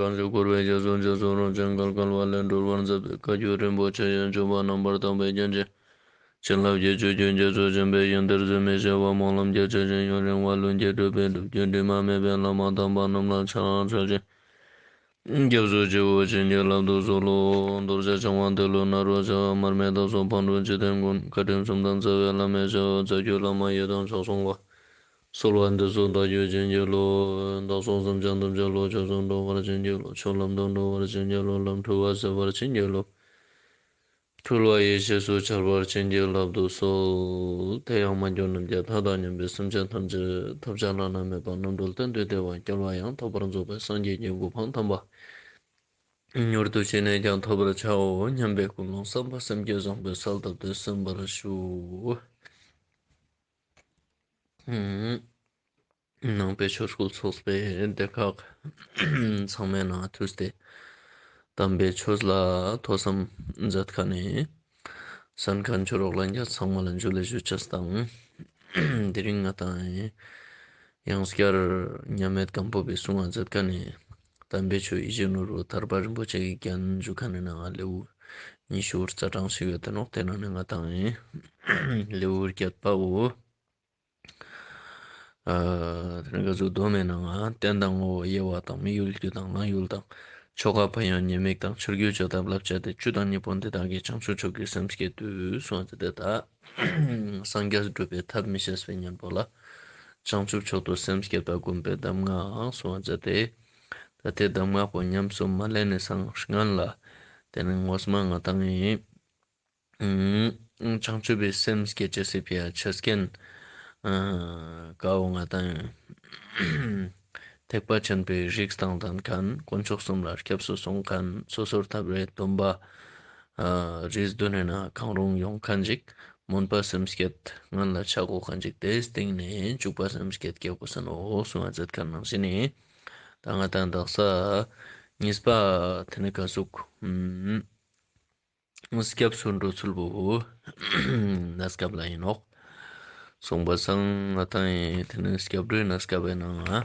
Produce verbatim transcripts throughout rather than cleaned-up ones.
གང་ཞིག་འཁོར་བའི་རྒྱ་མཚོ་འཇིགས་སུ་རུང་ཞིང་བརྒལ་དཀའ་བ་ལས་སྒྲོལ་བར་མཛད་པའི་བཀའ་བརྒྱུད་རིན་པོ་ཆེ་ཡོན་མཆོད་པ་རྣམ་པར་དག་པའི་རྒྱན་ཅན། བྱིན་རླབས་ཀྱི་ཆུ་རྒྱུན་རྒྱ་མཚོ་ཆེན་པོའི་ཡོན་ཏན་རྫུན་མི་ཤེས་པ་སྨོན་ལམ་རྒྱ་ཆེ་ཞིང་ཡུན་རིང་བ་ལྷུན་གྱིས་གྲུབ་པའི་སྒྲུབ་བརྒྱུད་དྲི་མ་མེད་པའི་བླ་མ་དམ་པ་རྣམས་ལ་ཕྱག་འཚལ་ཞིང་། སྐྱབས་སུ་མཆིའོ། བྱིན་གྱིས་བརླབ་ཏུ་གསོལ་ལོ། རྡོ་རྗེ་འཆང་བ་ཏེ་ལོ་ནཱ་རོ་ཞབས། མར་མི་དྭགས་སོགས་ཕག་གྲུ་འཇིག་རྟེན་མགོན། བཀའ་དྲིན་གསུམ་ལྡན་རྩ་བའི་བླ་མའི་ཞབས། རྩ་བརྒྱུད་བླ་མ་ཡི་དམ་མཆོག་གསུམ་ལ། གསོལ་བ་འདེབས་སོ་བདག་རྒྱུད་བྱིན་གྱིས་རློབས། བདག་སོགས་སེམས་ཅན་ཐམས་ཅད་བློ་ཆོས་སུ་འགྲོ་བར་བྱིན་གྱིས་རློབས། ཆོས་ལམ་དུ་འགྲོ་བར་བྱིན་གྱིས་རློབས། ལམ་འཁྲུལ་བ་སེལ་བར་བྱིན་གྱིས་རློབས། འཁྲུལ་བ་ཡེ་ཤེས་སུ་འཆར་བར་བྱིན་གྱིས་བརླབ་ཏུ་གསོལ། དེ་ཡང་མ་གྱུར་ནམ་མཁའི་མཐའ་དང་མཉམ་པའི་སེམས་ཅན་ཐམས་ཅད་ཐོབ་བྱ་བླ་ན་མེད་པ་རྣམ་གྲོལ་གཏན་དུ་བདེ་བ་སྐྱེ་བ་ཡང་དག་པར་རྫོགས་པའི་སངས་རྒྱས་ཀྱི་གོ་འཕང་དམ་པ་མྱུར་དུ་ཅི་ནས་ཀྱང་ཐོབ་པར་བྱའོ་སྙམ་པའི་ཀུན་སློང་བསམ་པ་སེམས་བསྐྱེད་བཟང་པོས་གསལ་བཏབ་སྟེ་གསན་པར་ཞུ། ནང་པའི་ཆོས་སྐུལ་ཚོགས་པའི་སྡེ་ཁག་ཚང་མའི་ནང་ཐུགས་ཏེ་དམ་པའི་ཆོས་ལ་ཐོས་བསམ་མཛད་མཁན་ནི་གསན་མཁན་ཆོས་གྲོགས་ལྷན་རྒྱས་ཚང་མ་ལ་ཇུ་ལེ་ཞུ་ཅེས་དང་། དེ་རིང་ང་དང་ཡང་བསྐྱར་མཉམ་མེད་སྒམ་པོ་པའི་གསུང་བ་མཛད་མཁན་ནི་དམ་པའི་ཆོས་ཡིད་བཞིན་ནོར་བུ་ཐར་པ་རིན་པོ་ཆེ་གི་རྒྱན་ཞུ་མཁན་ནི་ནང་ལེའུ་ཉི་ཤུ་རྩ་གྲངས་ཤིག་ཡོད་དེ་ནོག་དེ་ནང་ནས་ང་དང་ལེའུ་བརྒྱད་པའོ། ཨ་དེ་ནས་ག་ཟུག་སྡོམ་མེད་ན་ང་རྟེན་དང་ངོ་བོ་དབྱེ་བ་དང་དམིགས་ཡུལ་རྒྱུ་དང་བླང་ཡུལ་དང་ཆོ་ག་ཕན་ཡོན་ཉེས་དམིགས་དང་ཆོས་བརྒྱུད་བཅོ་ཐབས་བསླབ་བྱ་སྟེ་བཅུ་དང་གཉིས་པོ་འདི་དག་གིས་བྱང་ཆུབ་མཆོག་གི་སེམས་བསྐྱེད་དུ་གསུངས་ཏེ་ད་སངས་རྒྱས་སྒྲུབ་པའི་ཐབས་མི་ཤེས་པའི་གཉེན་པོ་ལ་བྱང་ཆུབ་མཆོག་ཏུ་སེམས་བསྐྱེད་པ་བསྒོམ་པའི་གདམས་ངག་གསུངས་ཏེ་ད་དེ་གདམས་ངག་པོ་ཉམས་སུ་མ་ལེན་ནས་སང་སྔན་ལ་དེ་ནས་ངོ་མ་ང་དང་ཡིན། བྱང་ཆུབ་པའི་སེམས་བསྐྱེད་ཅེས་སི་ཕི་ཡ་ཆ་རྐྱེན་ཀ་བོ་ང་དང་ཐེག་པ་ཆེན་པོའི་རིགས་དང་ལྡན་མཁན་དཀོན་མཆོག་གསུམ་ལ་སྐྱབས་སུ་སོང་མཁན་སོ་སོར་ཐར་པའི་སྡོམ་པ་རིས་བདུན་ནི་ནང་གང་རུང་ཡོང་མཁན་ཅིག་སྨོན་པ་སེམས་བསྐྱེད་སྔན་ལ་ཆ་དགོས་མཁན་ཅིག་དེའི་སྟེང་ནས་འཇུག་པ་སེམས་བསྐྱེད་སྐྱེ་དགོས་ས་ནོག་གསུང་བ་མཛད་མཁན་ནང་བཞིན་ནི་ད་ང་དང་དག་ས་གཉིས་པ་དེ་ནི་ག་ཟུག་སྐྱབས་སུ་འགྲོ་ཚུལ་བོ་གནས་སྐབས་ལ་ཡིན་ནོག་གསུངས་པ་སང་ང་དང་ཡིན་དེ་ནི་སྐྱབས་འགྲོའི་གནས་སྐབས་པའི་ནང་ང་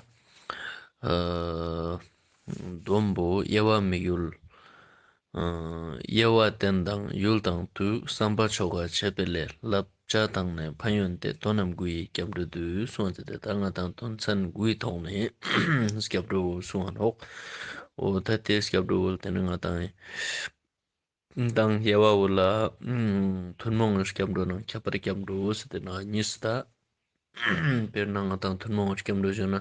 སྡོམ་པོ་དབྱེ་བ་དམིགས་ཡུལ། དབྱེ་བ་རྟེན་དང་ཡུལ་དང་དུས་བསམ་པ་ཆོ་ག་བྱེད་པའི་ལས་བསླབ་བྱ་དང་ནི་ཕན་ཡོན་ཏེ་དོན་རྣམས་དགུ་ཡི་སྐྱབས་འགྲོ་དུས་གསུངས་ཏེ་ད་ང་དང་དོན་ཚན་དགུའི་ཐོག་ནས་སྐྱབས་འགྲོ་གསུང་བ་ནོག་འོ་ད་དེ་སྐྱབས་འགྲོ་བོ་དེ་ནི་ང་དང་ཡིན། དང་དབྱེ་བ་བོ་ལ་ཐུན་མོང་གི་སྐྱབས་འགྲོ་དང་ཁྱད་པར་སྐྱབས་འགྲོ་ཟེར་ཏེ་ནང་གཉིས་སུ་ད། དཔེར་ན་ང་དང་ཐུན་མོང་གི་སྐྱབས་འགྲོ་ཞུ་ན་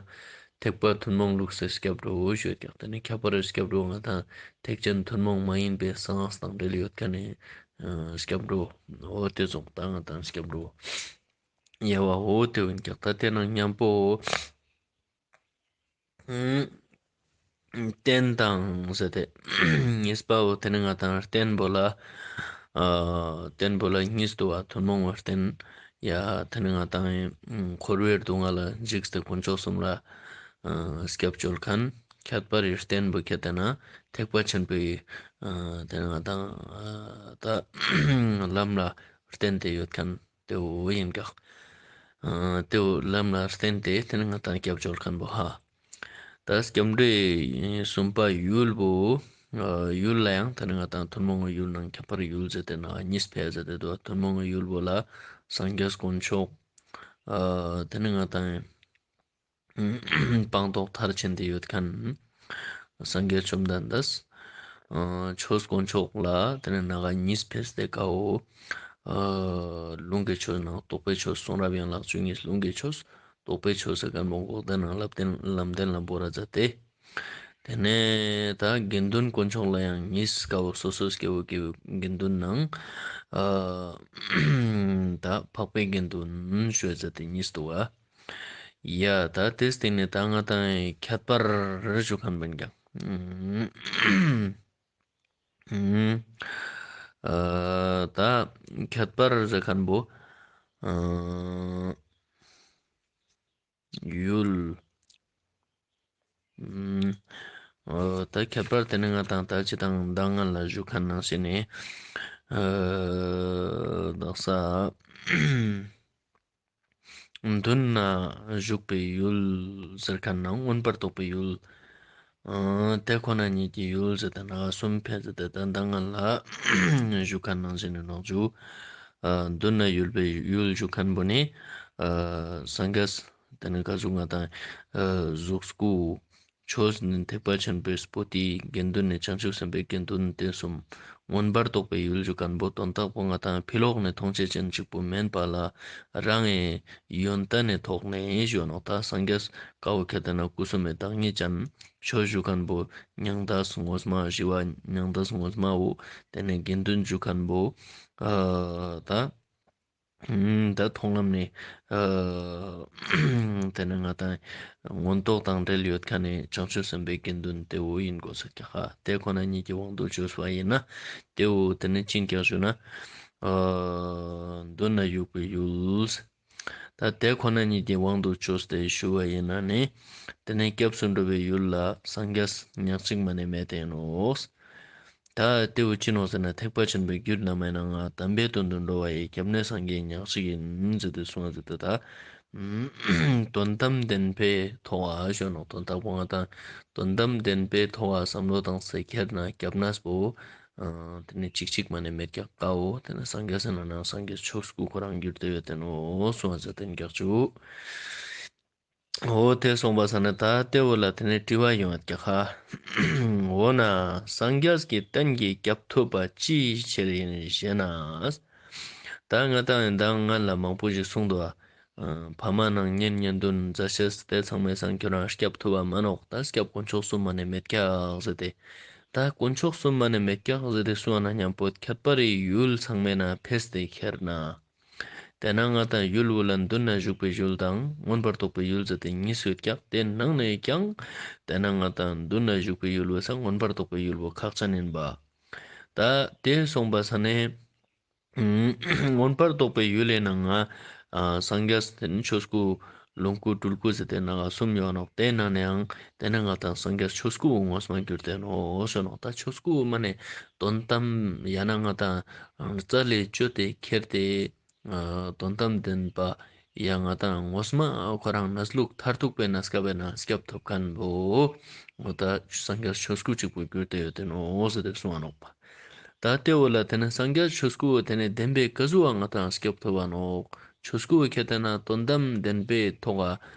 ཐེག་པ་ཐུན་མོང་ལུགས་སི་སྐྱབས་འགྲོ་ཞུ་ཀྱང་དེ་ནི་ཁྱད་པར་སྐྱབས་འགྲོ་ང་དང་ཐེག་ཆེན་ཐུན་མོང་མ་ཡིན་པའི་གསང་སྔགས་དང་འབྲེལ་ཡོད་མཁན་ནི་སྐྱབས་འགྲོ་འོ་དེ་ཙོགས་ད་ང་དང་སྐྱབས་འགྲོ་དབྱེ་བ་འོ་དེ་ཡིན་ཀྱང་ད་དེ་ནང་མཉམ་པོ། རྟེན་དང་ཟེར་ཏེ། གཉིས་པ་བོ་དེ་ནི་ང་དང་རྟེན་པོ་ལ། རྟེན་པོ་ལ་གཉིས་འདུག་བ། ཐུན་མོང་བའི་རྟེན། ཡ་དེ་ནི་ང་དང་འཁོར་བའི་སྡུག་བསྔལ་ལ་འཇིགས་ཏེ་དཀོན་མཆོག་གསུམ་ལ་སྐྱབས་བཅོལ་མཁན། ཁྱད་པར་རི་རྟེན་པོ་ཁྱེད་དེ་ན་ཐེག་པ་ཆེན་པོའི་དེ་ནི་ང་དང་ད་ལམ་ལ་བརྟེན་ཏེ་ཡོད་མཁན། དེ་བོ་ཡིན་ཀྱག་དེ་བོ་ལམ་ལ་བརྟེན་ཏེ་དེ་ནི་ང་དང་སྐྱབས་བཅོལ་མཁན་བོ་ཧ། ད་སྐྱབས་འགྲོའི་གསུམ་པ་ཡུལ་བོ། ཡུལ་ལ་ཡང་དེ་ནི་ང་དང་ཐུན་མོང་གི་ཡུལ་ནང་ཁྱད་པར་ཡུལ་ཟེར་ཏེ་ནང་གཉིས་ཕེ་ཟེར་ཏེ་འདུག་ཐུན་མོང་གི་ཡུལ་བོ་ལ་སངས་རྒྱས་དཀོན་མཆོག་དེ་ནི་ང་དང་སྤངས་རྟོགས་མཐར་ཕྱིན་ཏེ་ཡོད་མཁན། སངས་རྒྱས་བཅོམ་ལྡན་འདས། ཆོས་དཀོན་མཆོག་ལ་དེ་ནི་ནང་གཉིས་ཕེ་སྟེ་ཀའོ། ལུང་གི་ཆོས་ནང་རྟོགས་པའི་ཆོས་གསུང་རབ་ཡན་ལག་བཅུ་གཉིས་ལུང་གི་ཆོས། རྟོགས་པའི་ཆོས་ཟེར་མཁན་བོ་འགོག་བདེན་ནང་ལམ་བདེན་ལམ་བདེན་ལ་འབོར་ར་མཛད་དེ། དེ་ནས་ད་དགེ་འདུན་དཀོན་མཆོག་ལ་ཡང་གཉིས་ཀའོ། སོ་སོ་སྐྱེ་བོ་དགེ་འདུན་ནང་ད་འཕགས་པའི་དགེ་འདུན་ཞུ་ཡ་མཛད་དེ་གཉིས་འདུག་བ། ཡ་ད་དེ་སྟེང་ནས་ད་ང་དང་ཁྱད་པར་རེ་ཞུ་མཁན་བན་ཀྱང་། ད་ཁྱད་པར་ཟེར་མཁན་བོ། ཡུལ། ད་ཁྱད་པར་དེ་ནི་ང་དང་ད་ཅི་དང་ད་ང་ལ་ཞུ་མཁན་ནང་བཞིན་ནི། དག་ས། མདུན་ན་བཞུགས་པའི་ཡུལ་ཟེར་མཁན་ནང་མངོན་པར་རྟོགས་པའི་ཡུལ། ཨ་དེ་ཁོ་ན་ཉིད་ཀྱི་ཡུལ་ཟེར་ཏེ་ནང་གསུམ་ཕེ་ཟེར་ཏེ་ད་ད་ང་ལ་ཞུ་ཁན་ནང་བཞིན་ནི་ནོག་ཞུ། ཨ་མདུན་ན་ཡོད་པའི་ཡུལ་ཞུ་ཁན་པོ་ནི་ཨ་སངས་རྒྱས་དེ་ནི་ག་ཟུག་ང་དང་ཨ་གཟུགས་སྐུ་ཆོས་ནི་ཐེག་པ་ཆེན་པོའི་པོ་ཏི། དགེ་འདུན་ནི་བྱང་ཆུབ་སེམས་དཔའི་དགེ་འདུན་ཏེ་གསུམ། མངོན་པར་རྟོགས་པའི་ཡུལ་ཞུ་ཁན་པོ་དོན་དག་པོ་ང་དང་ཕི་ལོག་ནེ་མཐོང་ཆ་ཅན་ཅིག་པོ་མན་པ་ལ་རང་ངི་ཡོན་ཏན་ནི་ཐོག་ནེ་ཞུ་ནོག། ད་སངས་རྒྱས་ཀ་བོ་ཁེ་ཏེ་ན་སྐུ་གསུམ་མི་བདག་ཉིད་ཅན་ཆོས་ཞུ་ཁན་པོ་མྱང་འདས་ངོ་མ་ཞི་བ་མྱང་འདས་ངོ་མ་བོ། དེ་ནེ་དགེ་འདུན་ཞུ་ཁན་པོ་ཨ་ད་ད་མཐོང་ལམ་ནི་ཨ་དེ་ནེ་ང་དང་མངོན་རྟོགས་དང་འབྲེལ་ཡོད་ཁན་ནི་བྱང་ཆུབ་སེམས་དཔའི་དགེ་འདུན་ཏེ་བོ་ཨིན་གོས་ས་ཀྱག་ཧ། དེ་ཁོ་ན་ཉིད་ཀྱི་དབང་དུ་བཅོས་པ་ཨིན་ན་ཏེ་བོ་དེ་ནེ་ཅི་ཨིན་ཀྱག་ཞུ་ན་ཨ་མདུན་ན་བཞུགས་པའི་ཡུལ། ད་དེ་ཁོ་ན་ཉིད་ཀྱི་དབང་དུ་བཅོས་ཏེ་ཞུ་བ་ཨིན་ན་ནི་དེ་ནེ་སྐྱབས་སུ་འགྲོ་བའི་ཡུལ་ལ་སངས་རྒྱས་ཉག་གཅིག་མ་ནེ་མེད་དེ་ནོག། ད་ཏེ་བོ་ཅི་ནོག་ཟེར་ན་ཐེག་པ་ཆེན་པོའི་རྒྱུད་རྣམ་པ་ནང་ང་དམ་པའི་དོན་དུ་འགྲོ་བ་ཡི་སྐྱབས་གནས་སངས་རྒྱས་ཉག་གཅིག་ཨིན་ཟེར་ཏེ་གསུངས་ཟེར་ཏེ་ད། དོན་དམ་བདེན་པའི་ཐོག་ག་ཞུ་ནོག། དོན་དག་པོ་ང་དང་དོན་དམ་བདེན་པའི་ཐོག་ག་བསམ་བློ་བཏང་སྟེ་ཁྱེར་ན་སྐྱབས་གནས་པོ་ཨ་དེ་ནེ་ཅིག་ཅིག་མ་ནེ་མེད་ཀྱག་ཀ་བོ། དེ་ནེ་སངས་རྒྱས་ཟེར་ན་ན་སངས་རྒྱས་ཆོས་སྐུ་ཁོ་རང་གྱུར་ཏེ་ཡོད་དེ་ནོག་གསུངས་ཟེར་ཏེ་ཀྱག་ཞུ། འོ་དེ་སོང་པ་ས་ན་ད་ཏེ་བོ་ལ་དེ་ནེ་དྲི་བ་ཡོང་ཡོད་ཀྱག་ཧ། འོ་ན་སངས་རྒྱས་ཀྱི་བསྟན་གྱི་སྐྱབས་ཐུབ་པ་ཅིའི་ཕྱིར་ཡིན་ཞེ་ན། ད་ང་དང་ཡིན་ད་ང་ལ་མང་པོ་ཞིག་གསུངས་འདུག་ཨ། ཕ་མ་ནང་གཉེན་ཉེ་འདུན་མཛའ་བཤེས་དེ་ཚང་མའི་སང་ཁྱོད་རང་སྐྱབས་ཐུབ་པ་མ་ནོག། ད་སྐྱབས་དཀོན་མཆོག་གསུམ་མ་ནེ་མེད་ཀྱག་ཟེར་ཏེ། ད་དཀོན་མཆོག་གསུམ་མ་ནེ་མེད་ཀྱག་ཟེར་ཏེ་གསུངས་ན་མཉམ་པོ་ཁྱད་པར་རི་ཡུལ་ཚང་མའི་ནང་ཕེས་ཏེ་ཁྱེར་ན། དེ་ན་ང་དང་ཡུལ་བོ་ལ་མདུན་ན་བཞུགས་པའི་ཡུལ་དང་མངོན་པར་རྟོགས་པའི་ཡུལ་ཟེར་ཏེ་གཉིས་ཡོད་ཀྱག། དེ་ནང་ནེ་ཀྱང་དེ་ན་ང་དང་མདུན་ན་བཞུགས་པའི་ཡུལ་བོ་སང་མངོན་པར་རྟོགས་པའི་ཡུལ་བོ་ཁག་ཅན་ཡིན་པ། ད་དེ་སོང་པ་ས་ནེ་མངོན་པར་རྟོགས་པའི་ཡུལ་ལས་ནང་ང་ཨ་སངས་རྒྱས་དེ་ནི་ཆོས་སྐུ་ལོངས་སྐུ་སྤྲུལ་སྐུ་ཟེར་ཏེ་ནང་ང་གསུམ་ཡོད་ནོག། དེ་ནང་ནེ་ཡང་དེ་ན་ང་དང་སངས་རྒྱས་ཆོས་སྐུ་ངོ་མ་གྱུར་ཏེ་ནོག་ཞུ་ནོག། ད་ཆོས་སྐུ་མ་ནེ་དོན་དམ་ཡང་ན་ང་དང་རྩ་ལས་བཅད་དེ་ཁྱེར་ཏེ་ཨ་དོན་དམ་བདེན་པ་ཡང་ང་དང་ངོ་མ་ཁོ་རང་གནས་ལུགས་མཐར་ཐུག་པའི་གནས་སྐབས་ན་སྐྱབས་ཐོབ་ཁན་བོ་ང་དང་སངས་རྒྱས་ཆོས་སྐུ་གཅིག་པོ་གྱུར་ཏེ་ཡོད་དེ་ནོག་ཟེར་ཏེ་གསུངས་པ་ནོག་པ། ད་དེ་བོ་ལ་དེ་ནེ་སངས་རྒྱས་ཆོས་སྐུ་བོ་དེ་ནེ་བདེན་པའི་ག་ཟུག་པ་ང་དང་སྐྱབས་ཐོབ་པ་ནོག། ཆོས་སྐུ་བོ་ཁྱེད་དེ་ན་དོན་དམ་བདེན་པའི་ཐོག་ག་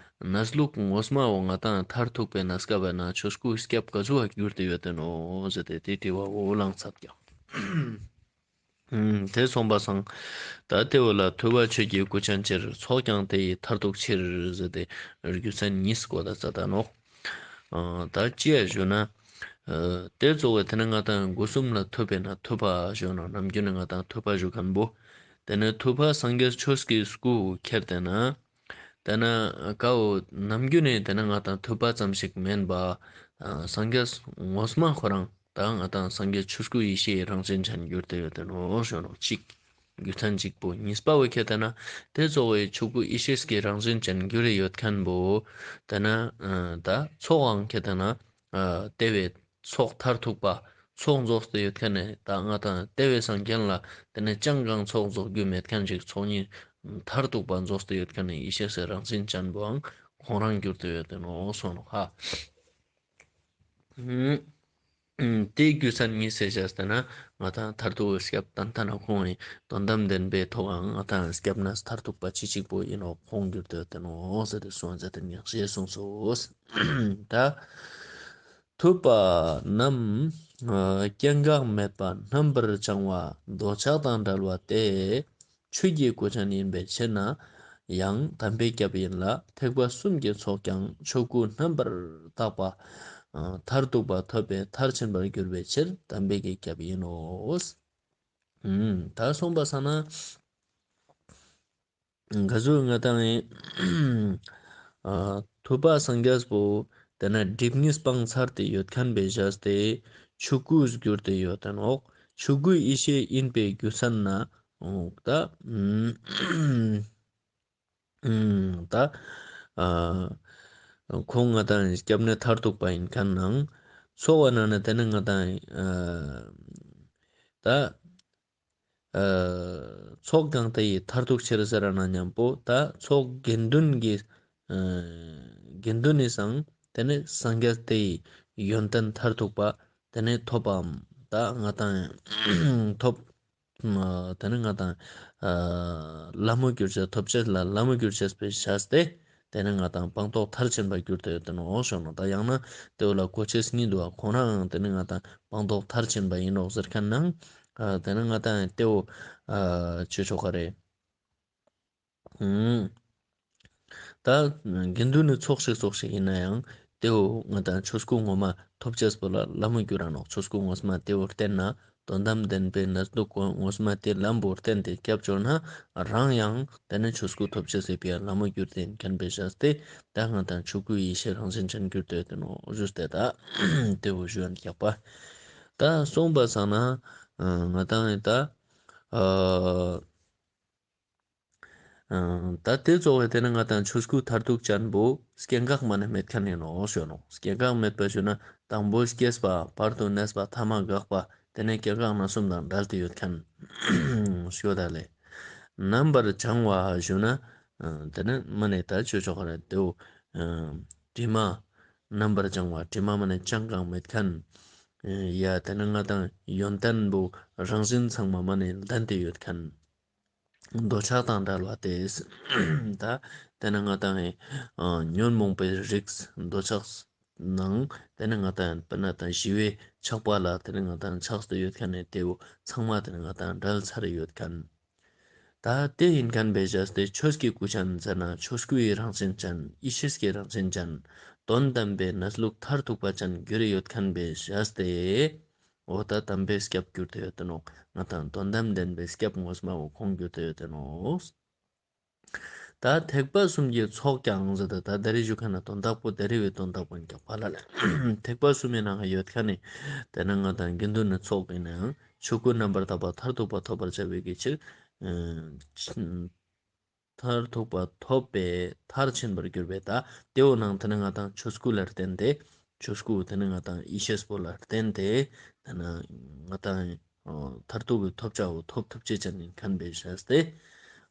གནས་ལུགས་ངོ་མ་བོ་ང་དང་མཐར་ཐུག་པའི་གནས་སྐབས་ན་ཆོས་སྐུ་སྐྱབས་ག་ཟུག་པ་གྱུར་ཏེ་ཡོད་དེ་ནོག་ཟེར་ཏེ་དེ་དྲི་བ་བོ་ལངས་ཚར་ཀྱག། ཨུམ། དེ་སོང་པ་སང་། ད་དེ་བོ་ལ་ཐོས་པ་ཆོས་ཀྱི་སྐུ་ཅན་ཕྱིར། ཚོགས་ཀྱང་དེ་ཡི་མཐར་ཐུག་ཕྱིར་ཟེར་ཏེ་རྒྱུ་མཚན་གཉིས་གོ་ད་ཙ་ད་ནོག། ཨ་ད་ཅི་ཡ་ཞུ་ན། ཨ་དེ་གཙོ་བོ་དེ་ནི་ང་དང་སྒོ་གསུམ་ལ་ཐོས་པས་ན་ཐོས་པ་ཞུ་ན་ནམ་རྒྱུན་ནི་ང་དང་ཐོས་པ་ཞུ་ཁན་བོ། དེ་ནི་ཐོས་པ་སངས་རྒྱས་ཆོས་ཀྱི་སྐུ་ཁྱེར་ཏེ་ན། དེ་ན་ཀ་བོ་ནམ་རྒྱུན་ནི་དེ་ན་ང་དང་ཐོས་པ་ཙམ་ཞིག་མན་པ། ཨ་སངས་རྒྱས་ངོ་མ་ཁོ་རང་ད་ང་དང་སངས་རྒྱས་ཆོས་སྐུ་ཡེ་ཤེས་རང་བཞིན་ཅན་གྱུར་ཏེ་ཡོད་དེ་ནོག་ཞུ་ནོག་གཅིག། རྒྱུ་མཚན་གཅིག་པོ། གཉིས་པ་བོ་ཁྱེད་དེ་ན་དེ་གཙོ་བོའི་ཆོས་སྐུ་ཡེ་ཤེས་ཀྱི་རང་བཞིན་ཅན་གྱུར་ཏེ་ཡོད་ཁན་བོ། དེ་ན་ཨ་ད་ཚོགས་ཀྱང་ཁྱེད་དེ་ན་ཨ་དེ་བོའི་ཚོགས་མཐར་ཐུག་པ། ཚོགས་རྫོགས་ཏེ་ཡོད་ཁན་ནི་ད་ང་དང་དེ་བོའི་སང་རྒྱུན་ལ་དེ་ནི་ཅང་གང་ཚོགས་རྫོགས་རྒྱུ་མེད་ཁན་ཞིག། ཚོགས་གཉིས་མཐར་ཐུག་པ་རྫོགས་ཏེ་ཡོད་ཁན་ནི་ཡེ་ཤེས་སི་རང་བཞིན་ཅན་བོའང་ཁོང་རང་གྱུར་ཏེ་ཡོད་དེ་ནོག་གསུངས་ནོག་ཧ། ཨུམ། དེའི་རྒྱུ་མཚན་གཉིས་སེ་བྱས་ཏེ་ན་ང་དང་མཐར་ཐུག་གི་སྐྱབས་ཏན་ཏན་ན་ཁོང་ངི་དོན་དམ་བདེན་པའི་ཐོག་ང་དང་སྐྱབས་གནས་མཐར་ཐུག་པ་ཅི་གཅིག་པོ་ཡིན་ནོག། ཁོང་གྱུར་ཏེ་ཡོད་དེ་ནོག་ཟེར་ཏེ་གསུངས་ཟེར་ཏེ་ཉག་ཤེས་གསུངས་སོ། ད་ཐོས་པ་རྣམས་སྐྱེ་འགག་མེད་པ་རྣམ་པར་བྱང་བ་འདོད་ཆགས་དང་བྲལ་བ་སྟེ། ཆོས་ཀྱི་སྐུ་ཅན་ཡིན་པའི་ཕྱིར་ན་ཡང་དམ་པའི་སྐྱབས་ཡིན་ལ། ཐེག་པ་གསུམ་གྱི་ཚོགས་ཀྱང་ཆོས་སྐུ་རྣམ་པར་དག་པ་མཐར་ཐུག་པ་ཐོབ་པའི་མཐར་ཕྱིན་པར་གྱུར་པའི་ཕྱིར་དམ་པའི་གི་སྐྱབས་ཡིན་ནོ། ཨུམ། ད་སོང་པ་སང་ན། ག་ཟུག་ང་དང་ཨ་ཐོས་པ་སངས་རྒྱས་པོ་དེ་ན་སྒྲིབ་གཉིས་སྤངས་ཚར་ཏེ་ཡོད་ཁན་བོའི་བཞག་སྟེ་ཆོས་སྐུ་གྱུར་ཏེ་ཡོད་དེ་ནོག། ཆོས་སྐུ་ཡེ་ཤེས་ཡིན་པའི་རྒྱུ་མཚན་ན་འོ་ད་ཨུམ་ད་ཨ་ཁོང་ང་དང་སྐྱབས་གནས་མཐར་ཐུག་པ་ཡིན་ཁན་ནང་ཚོགས་པ་ནང་ན་དེ་ན་ང་དང་ཨ་ད་ཨ་ཚོགས་ཀྱང་དེ་ཡི་མཐར་ཐུག་ཕྱིར་ཟེར་ན་མཉམ་པོ་ད་ཚོགས་དགེ་འདུན་གྱི་ཨ་དགེ་འདུན་ནི་སང་དེ་ནི་སངས་རྒྱས་དེ་ཡི་ ཡོན་ཏན་མཐར་ཐུག་པ་དེ་ནས་ཐོབ་པའམ་ད་ང་དང་ཐོབ། ཨ་དེ་ནས་ང་དང་ཨ་ལད་མོ་གྱུར་ཅེས་ཐོབ་ཅེས་ལ་ལད་མོ་གྱུར་ཅེས་པའི་ཞེས་ཏེ་དེ་ནས་ང་དང་སྤངས་རྟོགས་མཐར་ཕྱིན་པ་གྱུར་ཏེ་ཡོད་དེ་ནོག་ཞུ་ནོག། ད་ཡང་ན་དེ་བོ་ལ་གོ་ཅེས་གཉིས་འདུག་པ། ཁོང་རང་དེ་ནས་ང་དང་སྤངས་རྟོགས་མཐར་ཕྱིན་པ་ཡིན་ནོག་ཟེར་མཁན་ནང་ཨ་དེ་ནས་ང་དང་དེ་བོ་ཨ་ཆོས་ཆོ་ག་རེ། ཨུམ། ད་དགེ་འདུན་ནི་ཚོགས་ཤིག་ཚོགས་ཤིག་ཡིན་ན་ཡང་དེ་བོ་ང་དང་ཆོས་སྐུ་ངོ་མ་ཐོབ་ཅེས་པོ་ལ་ལད་མོ་གྱུར་ར་ནོག། ཆོས་སྐུ་ངོ་མ་དེ་བོ་བསྟན་ན་དོན་དམ་བདེན་པའི་གནས་ལུགས་ངོ་མ་དེ་ལམ་བོ་བསྟན་ཏེ་སྐྱབས་བཅོལ་ན་རང་ཡང་དེ་ནས་ཆོས་སྐུ་ཐོབ་ཅེས་སི་ཕི་ཡ་ལད་མོ་གྱུར་ཏེ་ཡིན་མཁན་པའི་ཞེས་ཏེ་ད་ང་དང་ཆོས་སྐུའི་ཡེ་ཤེས་རང་བཞིན་ཅན་གྱུར་ཏེ་ཡོད་དེ་ནོག་ཞུས་ཏེ་ད་དེ་བོ་ཞུ་ཡན་རྒྱག་པ། ད་སོང་པ་སང་ན་ང་དང་ད་ཨ། ད་དེ་ཚོགས་པའི་དེ་ནས་ང་དང་ཆོས་སྐུ་མཐར་ཐུག་ཅན་པོ་སྐྱེ་འགག་མ་ནེ་མེད་མཁན་ཡིན་ནོག་ཞུ་ནོག། སྐྱེ་འགག་མེད་པ་ཞུ་ན་དང་པོ་སྐྱེས་པ་བར་དུ་གནས་པ་ཐ་མ་འགག་པ་དེ་ནས་སྐྱེ་འགག་ན་གསུམ་དང་བྲལ་ཏེ་ཡོད་མཁན་ཞུ་ད་ལེ། རྣམ་པར་བྱང་བ་ཞུ་ན་དེ་ནས་མ་ནེ་ད་ཆོས་ཆོ་ག་རེ་དེ་བོ་དྲི་མ། རྣམ་པར་བྱང་བ་དྲི་མ་མ་ནེ་ཅང་གང་མེད་མཁན། ཡ་དེ་ནས་ང་དང་ཡོན་ཏན་པོ་རང་བཞིན་ཚང་མ་མ་ནེ་ལྡན་ཏེ་ཡོད་མཁན། འདོད་ཆགས་དང་བྲལ་བ་སྟེ། ད་དེ་ནས་ང་དང་ཨ་ཉོན་མོངས་པའི་རིགས་འདོད་ཆགས་ནང་དེ་ནས་ང་དང་དཔེར་ན་ད་ཞི་བའི་ཆགས་པ་ལ་དེ་ནས་ང་དང་ཆགས་ཏེ་ཡོད་མཁན་ནི་དེ་བོ་ཚང་མ་དེ་ནས་ང་དང་བྲལ་ཚར་ཡོད་མཁན། ད་དེ་ཡིན་མཁན་པའི་ཞེས་ཏེ་ཆོས་ཀྱི་སྐུ་ཅན་ཟེར་ན་ཆོས་སྐུའི་རང་བཞིན་ཅན་ཡེ་ཤེས་ཀྱི་རང་བཞིན་ཅན་དོན་དམ་པའི་གནས་ལུགས་མཐར་ཐུག་པ་ཅན་གྱུར་ཡོད་མཁན་པའི་ཞེས་ཏེ། འོ་ད་དམ་པའི་སྐྱབས་གྱུར་ཏེ་ཡོད་དེ་ནོག། ང་དང་དོན་དམ་བདེན་པའི་སྐྱབས་ངོ་མ་བོ་ཁོང་གྱུར་ཏེ་ཡོད་དེ་ནོག། ད་ཐེག་པ་གསུམ་གྱི་ཚོགས་ཀྱང་ཟེར་ཏེ་ད་ད་རེས་ཞུ་མཁན་ན་དོན་དག་པོ་ད་རེས་པའི་དོན་དག་པོ་ཡིན་ཀྱག་པ་ལ་ལེ། ཐེག་པ་གསུམ་མི་ནང་ཡོད་མཁན་ནི་དེ་ནས་ང་དང་དགེ་འདུན་ནི་ཚོགས་ཡིན་ནའང་ཆོས་སྐུ་རྣམ་པར་དག་པ་མཐར་ཐུག་པ་ཐོབ་པར་བྱ་བའི་གི་ཕྱིར། མཐར་ཐུག་པ་ཐོབ་པའི་མཐར་ཕྱིན་པར་གྱུར་པའི་ད་དེ་བོ་ནང་དེ་ནས་ང་དང་ཆོས་སྐུ་ལ་བརྟེན་ཏེ་ཆོས་སྐུ་དེ་ནས་ང་དང་ཡེ་ཤེས་པོ་ལ་བརྟེན་ཏེ་དེ་ནས་ང་དང་མཐར་ཐུག་གི་ཐོབ་བྱ་བོ་ཐོབ་ཐུབ་ཅེས་ཅན་ཡིན་མཁན་པའི་ཞེས་ཏེ།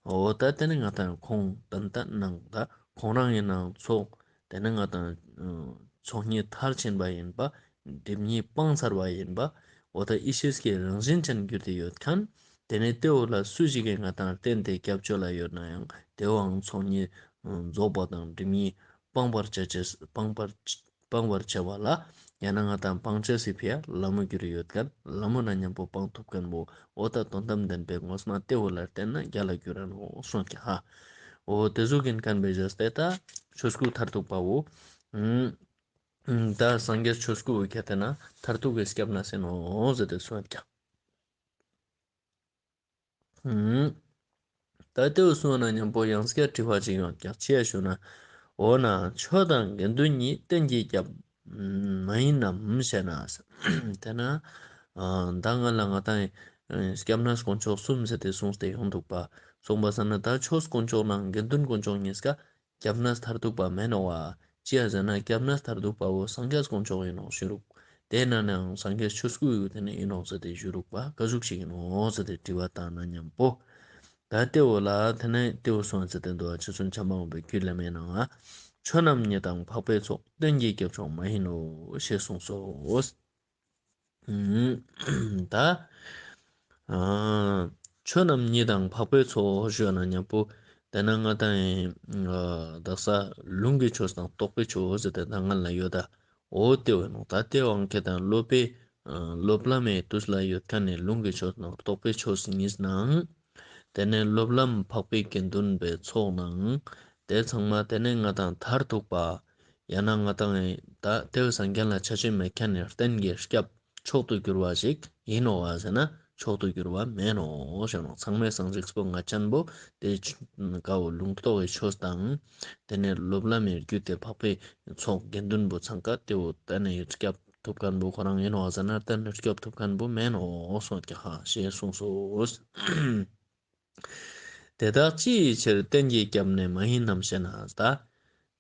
འོ་ད་དེ་ནས་ང་དང་ཁོང་ཏན་ཏན་ནང་ད་ཁོང་རང་ཡིན་ནའང་ཚོགས་དེ་ནས་ང་དང་ཚོགས་གཉིས་མཐར་ཕྱིན་པ་ཡིན་པ། སྒྲིབ་གཉིས་སྤངས་ཚར་བ་ཡིན་པ། འོ་ད་ཡེ་ཤེས་ཀྱི་རང་བཞིན་ཅན་གྱུར་ཏེ་ཡོད་མཁན། དེ་ནས་དེ་བོ་ལ་སུ་ཞིག་གིས་ང་དང་བརྟེན་ཏེ་སྐྱབས་བཅོལ་ལ་ཡོད་ན་ཡང་དེ་བོའང་ཚོགས་གཉིས་རྫོགས་པ་དང་སྒྲིབ་གཉིས་སྤང་བར་བྱ་ཅེས་སྤང་བར་སྤང་བར་བྱ་བ་ལ་ཡང་ན་ང་དང་སྤང་བྱ་སི་ཕི་ཡ་ལ་མོ་གྱུར་ཡོད་མཁན་ལ་མོ་ན་མཉམ་པོ་སྤང་ཐུབ་མཁན་བོ་འོ་ད་དོན་དམ་བདེན་པའི་ངོ་མ་དེ་བོ་ལ་བརྟེན་ན་རྒྱལ་ལ་གྱུར་ར་ནོག་གསུངས་ཀྱག་ཧ། འོ་དེ་ཟུག་ཡིན་མཁན་པའི་ཞེས་ཏེ་ད་ཆོས་སྐུ་མཐར་ཐུག་པ་བོ། ད་སངས་རྒྱས་ཆོས་སྐུ་བོ་ཁྱེར་ཏེ་ན་མཐར་ཐུག་གི་སྐྱབས་ན་ཟེར་ནོག་ཟེར་ཏེ་གསུངས་ཀྱག། ད་དེ་བོ་གསུངས་ན་མཉམ་པོ་ཡང་སྐྱར་དྲི་བ་ཅིག་ཡོང་ཀྱག་ཅི་ཡ་ཞུ་ན། འོ་ན་ཆོས་དང་དགེ་འདུན་གཉིས་གཏན་གྱི་སྐྱབས་མ་ཡིན་ནམ་ཞེ་ན། དེ་ན་ད་ང་ལ་ང་དང་སྐྱབས་གནས་དཀོན་མཆོག་གསུམ་ཟེར་ཏེ་གསུངས་ཏེ་ཡོང་འདུག་པ། གསུངས་པ་སང་ན་ད་ཆོས་དཀོན་མཆོག་ནང་དགེ་འདུན་དཀོན་མཆོག་གཉིས་ཀ་སྐྱབས་གནས་མཐར་ཐུག་པ་མེན་ནོག་པ། ཅི་ཡ་ཟེར་ན་སྐྱབས་གནས་མཐར་ཐུག་པ་བོ་སངས་རྒྱས་དཀོན་མཆོག་ཡིན་ནོག་ཞུ་རུག། དེ་ན་ནའང་སངས་རྒྱས་ཆོས་སྐུ་ཡུལ་དེ་ནས་ཡིན་ནོག་ཟེར་ཏེ་ཞུ་རུག་པ་ག་ཟུག་ཅིག་ཡིན་ནོག་ཟེར་ཏེ་དྲི་བ་བཏང་ན་མཉམ་པོ། ད་དེ་བོ་ལ་དེ་ནས་དེ་བོ་གསུངས་ཟེར་ཏེ་འདུག་པ། རྗེ་བཙུན་བྱམས་པ་མགོན་པོའི་རྒྱུད་བླ་མའི་ནང་ང་ཆོས་རྣམས་ཉིད་དང་འཕགས་པའི་ཚོགས། གཏན་གྱི་སྐྱབས་མཆོག་མ་ཡིན་ནོ་ཞེས་གསུངས་སོ། ད་ཆོས་རྣམས་ཉིད་དང་འཕགས་པའི་ཚོགས་ཞུ་ན་མཉམ་པོ་དེ་ན་ང་དང་དག་ས་ལུང་གི་ཆོས་དང་རྟོགས་པའི་ཆོས་ཟེར་ཏེ་ད་ང་ལ་ཡོད་ད། འོ་དེ་བོ་ནོག། ད་དེ་བོའང་ཁྱེད་དང་སློབ་པའི་སློབ་ལམ་མི་དུས་ལ་ཡོད་མཁན་ནི་ལུང་གི་ཆོས་དང་རྟོགས་པའི་ཆོས་གཉིས་ནང་། དེ་ནས་སློབ་ལམ་འཕགས་པའི་དགེ་འདུན་པའི་ཚོགས་ནང་། དེ་ཚང་མ་དེ་ནས་ང་དང་མཐར་ཐུག་པ། ཡང་ན་ང་དང་ད་དེ་བོ་སངས་རྒྱས་ལ་ཆ་ཅེས་མེད་མཁན་ནི་གཏན་གྱི་སྐྱབས་མཆོག་ཏུ་གྱུར་བ་ཞིག་ཡིན་ནོག་པ་ཟེར་ན་མཆོག་ཏུ་གྱུར་བ་མེན་ནོག་ཞེ་ནོག། ཚང་མའི་སངས་རྒྱས་པོ་ང་ཅན་པོ་དེ་ཀ་བོ་ལུང་རྟོགས་ཀྱི་ཆོས་དང་། དེ་ནས་སློབ་ལམ་མི་རྒྱུད་དེ་འཕགས་པའི་ཚོགས་དགེ་འདུན་པོ་ཚང་ཀ་དེ་བོ་ད་ནས་སྐྱབས་ཐུབ་མཁན་པོ་ཁོ་རང་ཡིན་ནོག་ཟེར་ན་གཏན་ནས་སྐྱབས་ཐུབ་མཁན་པོ་མེན་ནོག་གསུངས་ཀྱག་ཧ་ཞེས་གསུངས་སོ། དེ་དག་ཅིའི་ཕྱིར་གཏན་གྱི་སྐྱབས་ནི་མ་ཡིན་ནམ་ཞེ་ན་ད།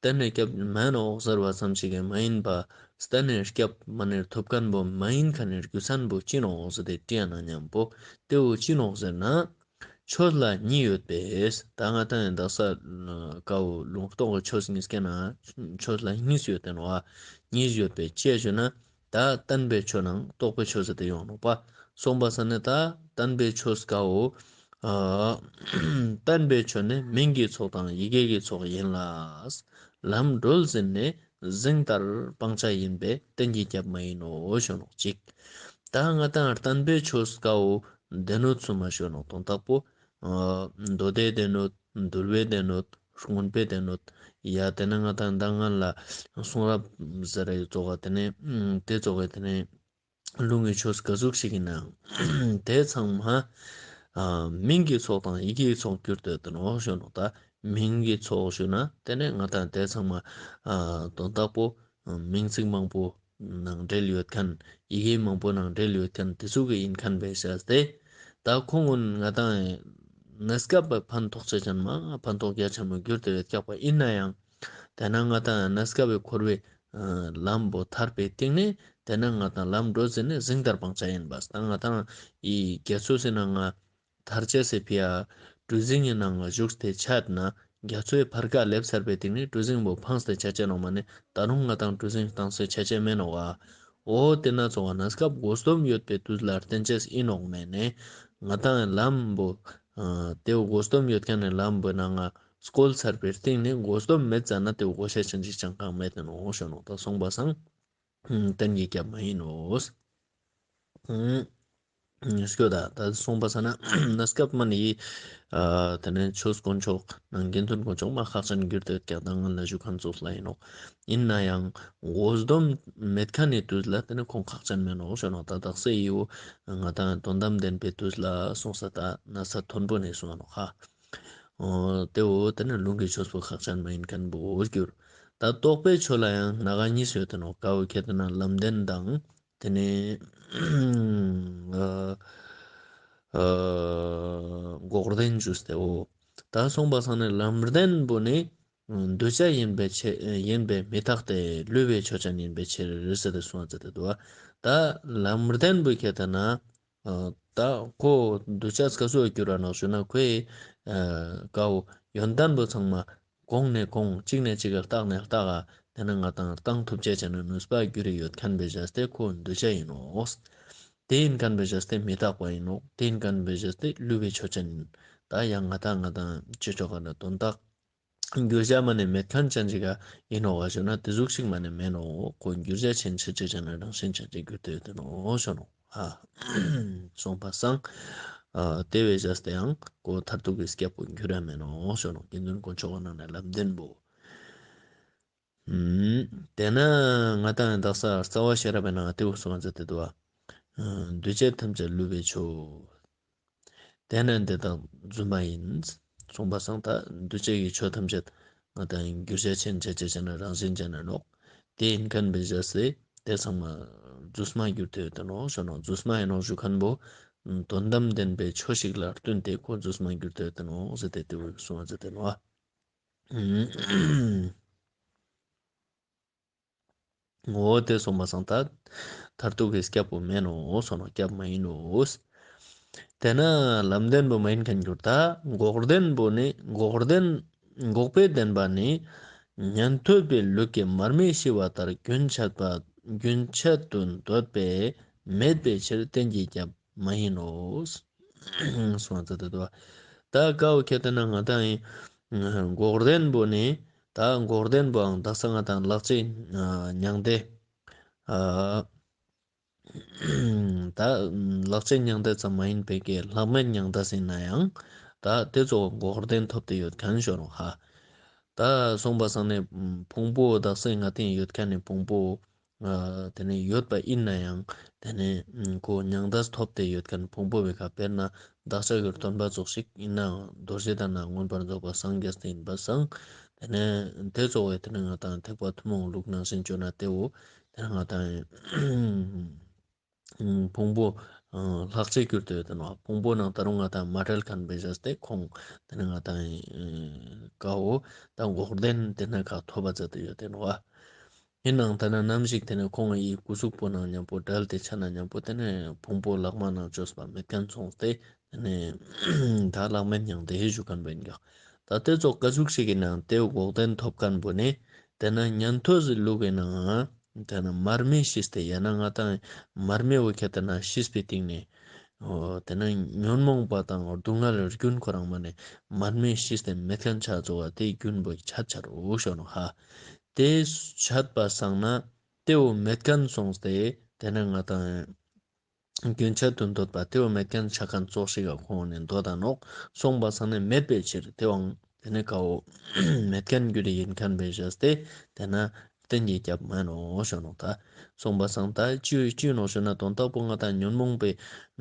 གཏན་ནས་སྐྱབས་མེན་ནོག་ཟེར་བ་ཙམ་ཞིག་གི་མ་ཡིན་པ། གཏན་ནས་སྐྱབས་མ་ནེ་ཐུབ་མཁན་པོ་མ་ཡིན་མཁན་ནི་རྒྱུ་མཚན་པོ་ཅི་ནོག་ཟེར་ཏེ་དྲིས་ན་མཉམ་པོ་དེ་བོ་ཅི་ནོག་ཟེར་ན། ཆོས་ལ་གཉིས་ཡོད་པས། ད་ང་དང་ཡང་དག་ས་ཀ་བོ་ལུང་རྟོགས་ཀྱི་ཆོས་གཉིས་ཀ་ན་ཆོས་ལ་གཉིས་ཡོད་དེ་ནོག་པ། གཉིས་ཡོད་པས་ཅི་ཞུ་ན། ད་བསྟན་པའི་ཆོས་ནང་རྟོགས་པའི་ཆོས་ཟེར་ཏེ་ཡོང་ནོག་པ། སོང་པ་ས་ནི་ད་བསྟན་པའི་ཆོས་ཀ་བོ། ཨ་བསྟན་པའི་ཆོས་ནི་མིང་གི་ཚོགས་དང་ཡི་གེ་གི་ཚོགས་ཡིན་ལ། ལམ་གྲོལ་ཟིན་ནས་གཟིངས་ལྟར་སྤང་བྱ་ཡིན་པས་གཏན་གྱི་ཁྱབ་མ་ཡིན་ནོ་ཞུ་ནོག་ཅིག་ད་ང་དང་བསྟན་པའི་ཆོས་ཀ་བོ་སྡེ་སྣོད་གསུམ་མ་ཞུ་ནོག་དོན་དག་པོ། ཨ་མདོ་སྡེའི་སྡེ་སྣོད། འདུལ་བའི་སྡེ་སྣོད། མངོན་པའི་སྡེ་སྣོད། ཡ་དེ་ནས་ང་དང་ད་སྔོན་ལ་གསུང་རབ་ཟེར་རེ་ཙོགས་དེ་ནས་དེ་ཙོགས་དེ་ནས་ལུང་གི་ཆོས་ག་ཟུག་ཞིག་ཡིན་ནའང་དེ་ཚང་མ་ཨ་མིང་གི་ཚོགས་དང་ཡི་གེའི་ཚོགས་གྱུར་ཏེ་ཡོད་དེ་ནོག་ཞུ་ནོག་ད་མིང་གི་ཚོགས་ཞུ་ན་དེ་ནས་ང་དང་དེ་ཚང་མ་ཨ་དོན་དག་པོ་མིང་ཚིག་མང་པོ་ནང་འབྲེལ་ཡོད་མཁན། ཡི་གེ་མང་པོ་ནང་འབྲེལ་ཡོད་མཁན་དེ་ཚོ་གི་ཡིན་མཁན་བས་ཤ་སྟེ། ད་ཁོང་ཀུན་ང་དང་གནས་སྐབས་པའི་ཕན་ཐོགས་ཆ་ཅན་མ་ཕན་ཐོགས་རྒྱ་ཆེན་མོ་གྱུར་ཏེ་ཡོད་ཀྱག་པ་ཡིན་ན་ཡང་། དེ་ན་ང་དང་གནས་སྐབས་པའི་འཁོར་བའི་ལམ་པོ་ཐར་པའི་སྟེང་ནས་དེ་ན་ང་དང་ལམ་འགྲོ་ཟིན་ནས་གཟིངས་ལྟར་སྤང་བྱ་ཡིན་པ། ད་ང་དང་ཡི་རྒྱ་མཚོ་ཟེར་ན་ང་ཐར་ཅེས་སི་ཕི་ཡ་གྲུ་གཟིངས་ཡིན་ནང་བཞུགས་ཏེ་ཆད་ན་རྒྱ་མཚོའི་ཕར་ཁ་སླེབས་ཚར་བའི་སྟེང་ནས་གྲུ་གཟིངས་པོ་འཕངས་ཏེ་ཆ་ཅེས་ནོག་མ་ནི་ད་རུང་ང་དང་གྲུ་གཟིངས་བཏང་སྟེ་ཆ་ཅེས་མེད་ནོག་ག་འོ་དེ་ན་ཙོགས་གནས་སྐབས་སྒོས་སྡོམ་ཡོད་པའི་དུས་ལ་བརྟེན་ཅེས་ཡིན་ནོག་མེད་ནས་ང་དང་ལམ་པོ་ཨ་དེ་བོ་སྒོས་སྡོམ་ཡོད་མཁན་ནི་ལམ་པོ་ནང་ང་བཀོལ་ཚར་བའི་སྟེང་ནས་སྒོས་སྡོམ་མེད་ཙ་ན་དེ་བོ་བགོ་བཤའ་ཅན་ཅིག་ཅང་གང་མེད་དེ་ནོག་ཞུ་ནོག་ད་སོང་པ་སང་གཏན་གྱི་ཁྱབ་མ་ཡིན་ནོ། ཨུམ། སྐྱོ་ད་ད་སོང་པ་ས་ན་གནས་སྐབས་མ་ནི་ཨ་དེ་ནས་ཆོས་དཀོན་མཆོག་ནང་དགེ་འདུན་དཀོན་མཆོག་མ་ཁག་ཅན་གྱུར་ཏེ་ཡོད་ཀྱག་ད་སྔོན་ལ་ཞུ་མཁན་ཙོགས་ལ་ཡིན་ནོག་ཡིན་ན་ཡང་སྒོས་སྡོམ་མེད་མཁན་ནི་དུས་ལ་དེ་ནས་ཁོང་ཁག་ཅན་མེད་ནོག་ཞུ་ནོག་ད་དག་ས་ཡི་བོ་ང་དང་དོན་དམ་བདེན་པའི་དུས་ལ་སོང་ས་ད་ན་ས་མཐོན་པོ་ནས་སོང་ནོག་ཧ། འོ་དེ་བོ་དེ་ནས་ལུང་གི་ཆོས་པོ་ཁག་ཅན་མ་ཡིན་མཁན་བོ་འོ་གྱུར། ད་རྟོགས་པའི་ཆོས་ལ་ཡང་སྣ་ཁ་གཉིས་ཡོད་དེ་ནོག་ཀ་བོ་ཁྱེད་དེ་ན་ལམ་བདེན་དང་། དེ་ནས་ཨ་ཨ་འགོག་བདེན་ཞུས་ཏེ་འོ། ད་སོང་པ་སང་ནི་ལམ་བདེན་པོ་ནི་གདུལ་བྱ་ཡིན་པའི་ཕྱིར་ཡིན་པས་མི་རྟག་སྟེ་བསླུ་བའི་ཆོས་ཅན་ཡིན་པའི་ཕྱིར་ཟེར་ཏེ་གསུངས་ཏེ་འདུག་ད་ལམ་བདེན་པོ་ཁྱེད་དེ་ན་ཨ་ད་ཁོ་གདུལ་བྱ་སྐ་སོ་གྱུར་ར་ནོག་ཞུ་ན་ཁོའི་ཨ་ཀ་བོ་ཡོན་ཏན་པོ་ཚང་མ། གོང་ནས་གོང་གཅིག་ནས་གཅིག་ག་ལྟག་ནས་ལྟག་ག་དེ་ན་ང་དང་བཏང་ཐུབ་ཅེས་ཅན་ནི་ནུས་པ་གྱུར་ཡོད་མཁན་བས་ཤ་སྟེ་ཁོ་གདུལ་བྱ་ཡིན་ནོག་དེ་ཡིན་མཁན་བས་ཤ་སྟེ་མི་རྟག་པ་ཡིན་ནོག་དེ་ཡིན་མཁན་བས་ཤ་སྟེ་བསླུ་བའི་ཆོས་ཅན་ཡིན། ད་ཡང་ང་དང་ང་དང་ཅི་ཆོག་ག་ན་དོན་དག་འགྱུར་བྱ་མ་ནས་མེད་མཁན་ཅན་ཅིག་ག་ཡིན་ནོག་ག་ཞུ་ན་དེ་ཟུག་ཞིག་མ་ནས་མེད་ནོག་ཁོ་འགྱུར་བྱ་ཅན་ཆ་ཅེས་ཅན་ནི་རང་བཞིན་ཅན་ཅིག་གྱུར་ཏེ་ཡོད་དེ་ནོག་ཞུ་ནོག་ཧ། སོང་པ་སང་། ཨ་དེ་བས་ཤ་སྟེ་ཡང་ཁོ་མཐར་ཐུག་གི་སྐྱབས་པོ་འགྱུར་ཡ་མེད་ནོག་ཞུ་ནོག་དགེ་འདུན་དཀོན་མཆོག་གི་ནང་ནས་ལམ་བདེན་པོ། ཨུམ། དེ་ན་ང་དང་དག་ས་རྩ་བ་ཤེས་རབ་པའི་ནང་དེ་བོ་གསུངས་ཏེ་འདུག་པ། ཨ་འདུས་བྱས་ཐམས་ཅད་བསླུ་བའི་ཆོས། དེ་ན་འདི་དག་རྫུན་མ་ཡིན། སོང་པ་སང་ད་འདུས་བྱས་ཀྱི་ཆོས་ཐམས་ཅད་ང་དང་འགྱུར་བྱ་ཅན་ཆ་ཅེས་ཅན་ནི་རང་བཞིན་ཅན་ནི་ནོག་དེ་ཡིན་མཁན་བས་ཤ་སྟེ་དེ་ཚང་མ་རྫུས་མ་གྱུར་ཏེ་ཡོད་དེ་ནོག་ཞུ་ནོག་རྫུས་མ་ཡིན་ནོག་ཞུ་མཁན་བོ་དོན་དམ་བདེན་པའི་ཆོས་ཤིག་ལ་བསྟུན་ཏེ་ཁོ་རྫུས་མ་གྱུར་ཏེ་ཡོད་དེ་ནོག་ཟེར་ཏེ་དེ་བོ་གསུངས་ཏེ་ནོག་འོ་དེ་སོང་པ་སང་ད་མཐར་ཐུག་གི་སྐྱབས་པོ་མེན་ནོ་ཟེར་ནོག་སྐྱབས་མ་ཡིན་ནོ། དེ་ན་ལམ་བདེན་པོ་མ་ཡིན་མཁན་གྱུར་ད་འགོག་བདེན་པོ་ནི་འགོག་བདེན་འགོག་པའི་བདེན་པ་ནི་ཉན་ཐོས་པའི་ལུགས་ཀྱི་མར་མེ་ཤི་བ་ལྟར་རྒྱུན་ཆད་པ་རྒྱུན་ཆད་དུ་འདོད་པས་མེད་པའི་ཕྱིར་གཏན་གྱི་སྐྱབས་མ་ཡིན་ནོ། སོང་ཙ་དེ་དོ། ད་ཀ་བོ་ཁྱེད་དེ་ན་ང་དང་ཡིན། འགོག་བདེན་པོ་ནི་ད་འགོག་བདེན་པོའང་དག་ས་ང་དང་ལག་ཆའི་མྱང་འདས། ཨ་ད་ལག་ཆའི་མྱང་འདས་ཙམ་མ་ཡིན་པའི་གི་ལྷག་མེད་མྱང་འདས་ཡིན་ན་ཡང་ད་དེ་ཚོ་འགོག་བདེན་ཐོབ་སྟེ་ཡོད་མཁན་ཞུ་ནོག་ཧ། ད་སོང་པ་སང་ནི་ཕུང་པོ་དག་ས་ང་དང་ཡོད་མཁན་ནི་ཕུང་པོ། ཨ་དེ་ནས་ཡོད་པ་ཡིན་ན་ཡང་དེ་ནས་ཁོ་མྱང་འདས་ཐོབ་སྟེ་ཡོད་མཁན་ཕུང་པོ་བོའི་ཁ་དཔེར་ན་བདག་ཅག་གི་སྟོན་པ་ཙོགས་ཤིག་ཡིན་ནའང་རྡོ་རྗེ་གདན་ན་མངོན་པར་རྫོགས་པར་སངས་རྒྱས་ཏེ་ཡིན་པ་སང་དེ་ནས་དེ་ཚོ་བས་དེ་ནས་ང་དང་ཐེག་པ་ཐུན་མོང་ལུགས་ནང་བཞིན་བཅོས་ན་དེ་བོ་དེ་ནས་ང་དང་ཕུང་པོ་ལྷག་བཅས་གྱུར་ཏེ་ཡོད་དེ་ནོག་ཕུང་པོ་ནང་ད་རུང་ང་དང་མ་བྲལ་མཁན་བས་ཤ་སྟེ་ཁོང་དེ་ནས་ང་དང་ཀ་བོ་ད་འགོག་བདེན་དེ་ནས་ཁ་ཐོབ་པ་མཛད་དེ་ཡོད་དེ་ནོག་ཡིན་ནའང་ད་ན་ནམ་ཞིག་དེ་ནས་ཁོང་ངི་སྐུ་གཟུགས་པོ་ནང་མཉམ་པོ་བྲལ་ཏེ་ཆ་ན་མཉམ་པོ་དེ་ནས་ཕུང་པོ་ལྷག་མ་ནང་བཅོས་པ་མེད་མཁན་སོང་སྟེ་ ཏེ་ནེ་ད་ལྷག་མེད་ཡང་དེ་ཧེ་ཞུ་ཁན་བོ་ཨིན་ཀྱག། ད་ཏེ་ཙོགས་ཀ་ཟུག་ཞིག་གི་ནང་ཏེ་བོ་འགོག་བདེན་ཐོབ་ཁན་བོ་ནི་ཏེ་ན་ཉན་ཐོས་སི་ལུགས་ཀྱི་ནང་ཏེ་ན་མར་མེ་ཤི་སྟེ་ཡང་ན་ང་ཏང་མར་མེ་བོ་ཁྱེར་ཏེ་ན་ཤི་སྟེ་སྟིང་ནེ་འོ་ཏེ་ན་ཉོན་མོངས་པ་དང་སྡུག་བསྔལ་རྒྱུན་ཁོ་རང་མ་ནེ་མར་མེ་ཤི་སྟེ་མེད་ཁན་ཆ་ཙོགས་ཏེ་རྒྱུན་བོ་ཆད་ཆ་རུག་ཞུ་ནོག་ཧ། ཏེ་ཆད་པ་སང་ན་ཏེ་བོ་མེད་ཁན་སོང་སྟེ་ཏེ་ན་ང་ཏང་རྒྱུན་ཆད་དུ་འདོད་པ་ཏེ་བོ་མེད་ཁན་ཆ་ཁན་ཙོགས་ཤིག་ག་ཁོང་ནི་འདོད་ད་ནོག། སོང་པ་སང་ནི་མེད་པའི་ཕྱིར་ཏེ་བོའང་ཏེ་ནེ་ཀ་བོ་མེད་ཁན་རྒྱུ་རེ་ཨིན་ཁན་བེ་ཞེས་ཏེ་ཏེ་ན་གཏན་གྱི་སྐྱབས་མན་ནོག་ཞུ་ནོག། ད་སོང་པ་སང་ད་ཅི་ཅི་ནོག་ཞུ་ན་དོན་དག་པོ་ང་ཏང་ཉོན་མོངས་པའི་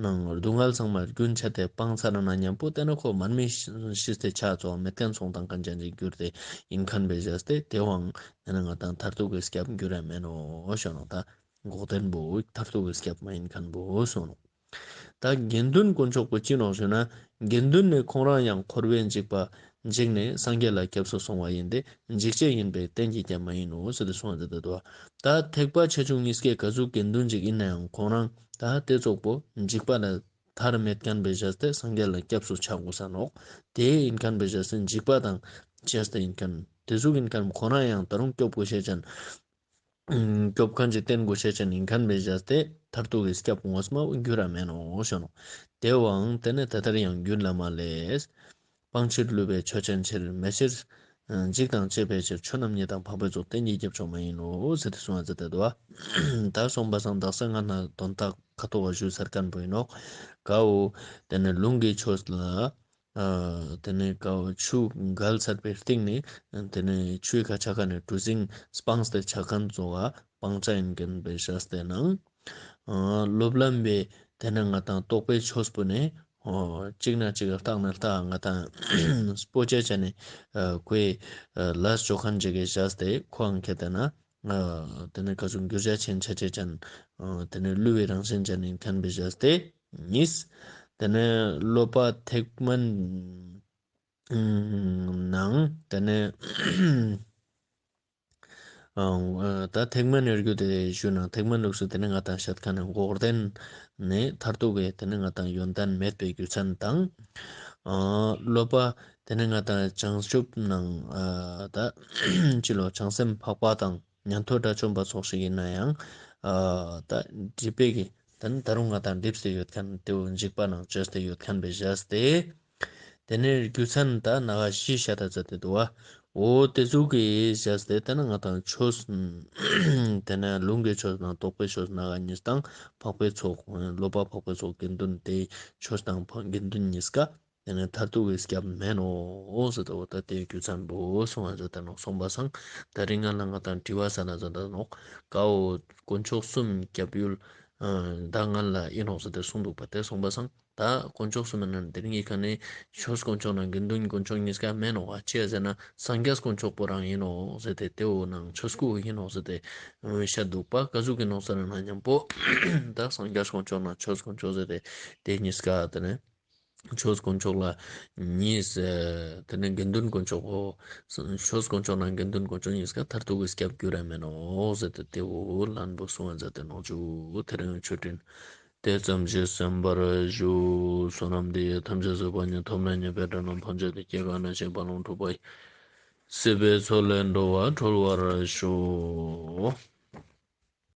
ནང་སྡུག་བསྔལ་ཚང་མ་རྒྱུན་ཆད་དེ་སྤང་ཚར་ན་ཉམ་པོ་ཏེ་ན་ཁོ་མར་མེ་ཤི་སྟེ་ཆ་ཙོགས་མེད་ཁན་སོང་ཏང་ཁན་ཅན་ཅིག་གྱུར་ཏེ་ཨིན་ཁན་བེ་ཞེས་ཏེ་ཏེ་བོའང་ཏེ་ན་ང་ཏང་མཐར་ཐུག་གི་སྐྱབས་གྱུར་ར་མན་ནོག་ཞུ་ནོག། ད་འགོག་བདེན་པོ་མཐར་ཐུག་གི་སྐྱབས་མ་ཨིན་ཁན་བོ་སོང་ནོག། ད་དགེ་འདུན་དཀོན་མཆོག་པོ་ཅི་ནོག་ཞུ་ན་དགེ་འདུན་ནི་ཁོང་རང་ཡང་འཁོར་བའི་འཇིགས་པ་འཇིགས་ནས་སངས་རྒྱས་ལ་སྐྱབས་སུ་སོང་བ་ཡིན་ཏེ་འཇིགས་བྱེད་ཡིན་པས་གཏན་གྱི་སྐྱབས་མ་ཡིན་ནོ་ཟེར་ཏེ་གསུངས་ཏེ་འདུག། ད་ཐེག་པ་ཆེ་ཆུང་གཉིས་ཀའི་ག་ཟུག་དགེ་འདུན་ཅིག་ཡིན་ན་ཡང་ཁོང་རང་ད་ཏེ་ཙོགས་པོ་འཇིགས་པ་ལ་ཐར་མེད་ཁན་བེ་ཞེས་ཏེ་སངས་རྒྱས་ལ་སྐྱབས་སུ་ཆ་དགོས་ས་ནོག། ཏེ་ཨིན་ཁན་བེ་ཞེས་ཏེ་འཇིགས་པ་དང་བཅས་ཏེ་ཨིན་ཁན་ཏེ་ཟུག་ཨིན་ཁན་ཁོ་རང་ཡང་ད་རུང་སྐྱོབ་དགོས་ཤེས་ཅན་སྐྱོབ་ཁན་ཅིག་བསྟེན་དགོས་ཤེས་ཅན་ཨིན་ཁན་བེ་ཞེས་ཏེ་མཐར་ཐུག་གི་སྐྱབས་ངོ་མ་གྱུར་ར་མན་ནོག་ཞུ་ནོག། ཏེ་བོའང་ཏེ་ནེ་ད་ལྟར་ཡང་རྒྱུད་བླ་མ་ལས། སྤང་ཕྱིར་བསླུས་པས་ཆོས་ཅན་ཕྱིར། མེད་ཕྱིར་འཇིག་དང་བཅས་པའི་ཕྱིར། ཆོས་རྣམ་ཉིད་དང་འཕགས་པའི་ཚོགས། གཏན་གྱི་སྐྱབས་མཆོག་མ་ཡིན་ནོ་ཟེར་ཏེ་གསུངས་ཏེ་འདུག། ད་སོང་པ་སང་དག་ས་ང་ན་དོན་དག་ཁ་ཐོག་ག་ཞུས་ཚར་ཁན་བོ་ཨིན་ནོག། ཀ་བོ་ཏེ་ནེ་ལུང་གི་ཆོས་ལ་ཨ་ཏེ་ནེ་ཀ་བོ་ཆུ་བརྒལ་ཚར་བའི་སྟིང་ནེ་ཏེ་ནེ་ཆུའི་ཁ་ཆ་ཁན་ནི་གྲུ་གཟིངས་སྤངས་ཏེ་ཆ་ཁན་ཙོགས་སྤང་བྱ་ཨིན་ཁན་བེ་ཞེས་ཏེ་ནང་ཨ་སློབ་ལམ་བེ་ཏེ་ནེ་ང་ཏང་རྟོགས་པའི་ཆོས་པོ་ནེ་ཨོ་ཅིག་ན་ཅིག་ལྟག་ན་ལྟག་ང་ཏང་སྤོ་ཅེས་ཅན་ནི་ཨ་ཁོའི་ཨ་ལས་ཅོ་ཁན་ཅིག་གི་ཞེས་ཏེ་ཁོའང་ཁྱེར་ཏེ་ན་ཨ་ཏེ་ནེ་ག་ཟུག་འགྱུར་བྱ་ཆེན་ཆ་ཅེས་ཅན་ཨ་ཏེ་ནེ་བསླུ་བའི་རང་བཞིན་ཅན་ཨིན་ཁན་བེ་ཞེས་ཏེ་གཉིས། ཏེ་ནེ་སློབ་པ་ཐེག་དམན་ནང་ཏེ་ནེ་ཨ་ད་ཐེག་དམན་ཡོད་རྒྱུ་དེ་ཞུ་ན་ཐེག་དམན་ལུགས་སུ་ཏེ་ནེ་ང་ཏང་བཤད་ཁན་ནི་འགོག་བདེན་ནི་མཐར་ཐུག་གི་ཏེ་ནེ་ང་ཏང་ཡོན་ཏན་མེད་པའི་རྒྱུ་མཚན་དང་ཨ་སློབ་པ་ཏེ་ནེ་ང་ཏང་བྱང་ཆུབ་ནང་ཨ་ད་ཅི་ལོ་བྱང་སེམས་འཕགས་པ་དང་ཉན་ཐོས་དགྲ་བཅོམ་པ་ཚོགས་ཤིག་ཡིན་ན་ཡང་ཨ་ད་སྒྲིབ་པའི་གི་ཏེ་ནེ་ད་རུང་ང་ཏང་སྒྲིབ་སྟེ་ཡོད་ཁན་ཏེ་བོ་འཇིགས་པ་ནང་བཅོས་ཏེ་ཡོད་ཁན་བེ་ཞེས་ཏེ། ཏེ་ནེ་རྒྱུ་མཚན་ད་ན་ག་བཞི་ཤད་ད་ཛད་དེ་འདུག་བ། འོ་ཏེ་ཟུག་གི་ཞེས་ཏེ་ཏེ་ནེ་ང་ཏང་ཆོས་ཏེ་ནེ་ལུང་གི་ཆོས་དང་རྟོགས་པའི་ཆོས་ན་ག་གཉིས་དང་འཕགས་པའི་ཚོགས་སློབ་པ་འཕགས་པའི་ཚོགས་དགེ་འདུན་ཏེ་ཆོས་དང་འཕགས་དགེ་འདུན་གཉིས་ཀ་ཏེ་ནེ་མཐར་ཐུག་གི་སྐྱབས་མན་ནོ་ཟེར་ཏེ་འོ་ད་ཏེ་རྒྱུ་མཚན་པོ་གསུངས་པ་ཛད་དེ་ནོག། སོང་པ་སང་ད་རིང་ང་ལ་ང་ཏང་དྲི་བ་ས་ན་ཛད་དེ་ནོག་ཀ་བོ་དཀོན་མཆོག་གསུམ་སྐྱབས་ཡུལ་ད་ང་ལ་ཨིན་ནོག་ཟེར་ཏེ་གསུངས་འདུག་པ། ཏེ་སོང་པ་སང་ད་དཀོན་མཆོག་གསུམ་ནང་དེ་རིང་གི་ཁ་ནེ་ཆོས་དཀོན་མཆོག་ནང་དགེ་འདུན་དཀོན་མཆོག་གཉིས་ཀ་མན་ནོག་པ། ཅི་ཡ་ཟེར་ན་སངས་རྒྱས་དཀོན་མཆོག་པོ་རང་ཨིན་ནོག་ཟེར་ཏེ་ཏེ་བོ་ནང་ཆོས་སྐུ་ཨིན་ནོག་ཟེར་ཏེ་ཤད་འདུག་པ། ཀ་ཟུག་གི་ནོག་ཟེར་ན་ཉམ་པོ་ད་སངས་རྒྱས་དཀོན་མཆོག་ནང་ཆོས་དཀོན་མཆོག་ཟེར་ཏེ་ཏེ་གཉིས་ཀ་ཏེ་ནེ་ཆོས་དཀོན་མཆོག་ལ་གཉིས་ཏེ་ནེ་དགེ་འདུན་དཀོན་མཆོག་པོ་ཆོས་དཀོན་མཆོག་ནང་དགེ་འདུན་དཀོན་མཆོག་གཉིས་ཀ་མཐར་ཐུག་གི་སྐྱབས་གྱུར་ར་མན་ནོག་ཟེར་ཏེ་ཏེ་བོ་ལན་པོ་གསུངས་པ་ཛད་དེ་ནོག་ཞུ། དེ་རིང་ཆོས་འཕྲིན་ཏེ་ཙམ་ཞིག་གསན་པར་ཞུ། བསོད་ནམས་འདི་ཡིས་ཐམས་ཅད་གཟིགས་པ་ཉིད། ཐོབ་ནས་ཉེས་པའི་དགྲ་རྣམས་ཕམ་བྱས་ཏེ། སྐྱེ་རྒ་ན་འཆིའི་རྦ་ཀློང་འཁྲུགས་པ་ཡི། སྲིད་པའི་མཚོ་ལས་འགྲོ་བ་སྒྲོལ་བར་ཤོག།